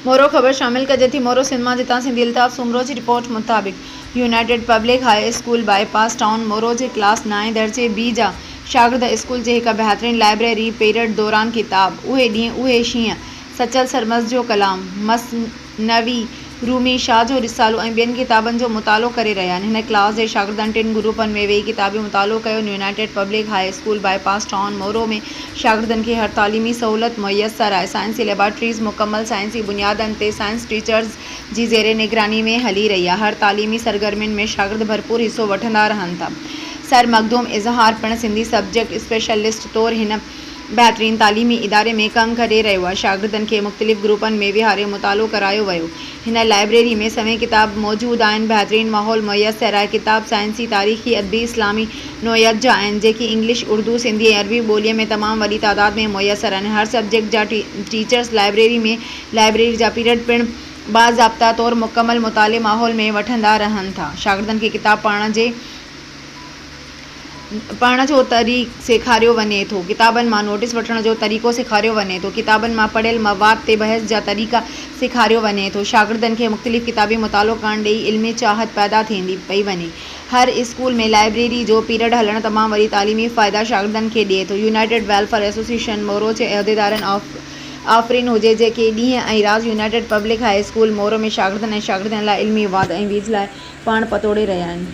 مورو خبر شامل ڪجي ٿي مورو سنڌ مان جتان سنڌي الطاف سومرو جي رپورٽ مطابق united public high school bypass town Moro جي ڪلاس نائين درجي بي جا شاگرد اسڪول جي هڪ بهترين لائبريري پيريڊ دوران ڪتاب اهي ڏينهن اهي شينهن سچل سرمست جو ڪلام مثنوي رومي، شاهه جو رسالو ۽ ٻين ڪتابن جو مطالعو ڪري رهيا آهن. هن ڪلاس جي شاگردن ٽن گروپن ۾ ويهي ڪتابي مطالعو ڪيو. United public high school bypass town Moro ۾ شاگردن کي هر تعليمي سهولت ميسر آهي. سائنسي ليبارٽريز مڪمل سائنسي بنيادن تي سائنس ٽيچرز جي زير نگراني ۾ هلي رهي آهي. هر تعليمي سرگرمين ۾ شاگرد ڀرپور حصو وٺندا رهن ٿا. سر مخدوم اظهار پڻ سنڌي سبجيڪٽ اسپيشلسٽ طور هن بهترين تعليمي اداري ۾ ڪم ڪري رهيو آهي. شاگردن کي مختلف گروپن ۾ ويهاري مطالعو ڪرايو ويو. هن لائبريري ۾ سوين ڪتاب موجود آهن. بهترين ماحول ميسر آهي. ڪتاب سائنسي، تاريخي، ادبي، اسلامي نوعيت جا آهن، جيڪي انگلش، اردو، سنڌي ۽ عربي ٻوليء ۾ تمام وڏي تعداد ۾ ميسر آهن. هر سبجيڪٽ جا ٽيچرس لائبريري ۾ لائبريري جا پيرڊ پڻ باضابطا طور مڪمل مطالعي ماحول ۾ وٺندا رهن ٿا. شاگردن کي ڪتاب پڙهڻ جي. پڙهڻ جو طريق سيکاريو وڃي ٿو. ڪتابن مان نوٽس وٺڻ جو طريقو سيکاريو وڃي ٿو. ڪتابن مان پڙهيل مواد تي بحث جا طريقا سيکاريو وڃي ٿو. شاگردن کي مختلف ڪتابي مطالعو ڪرڻ ڏئي علمي چاهت پيدا ٿيندي پئي وڃي. هر اسڪول ۾ لائبريري جو پيرڊ هلڻ تمام وڏي تعليمي فائدا شاگردن کي ڏئي ٿو. يونائيٽيڊ ويلفيئر ايسوسيئيشن مورو جي عهديدارن آفرين هجي جيڪي ڏينهن ۽ رات united public high school Moro ۾ شاگردن ۽ شاگردياڻين لاء علمي واڌ ۽ ويجهه لاء پاڻ پتوڙي رهيا آهن.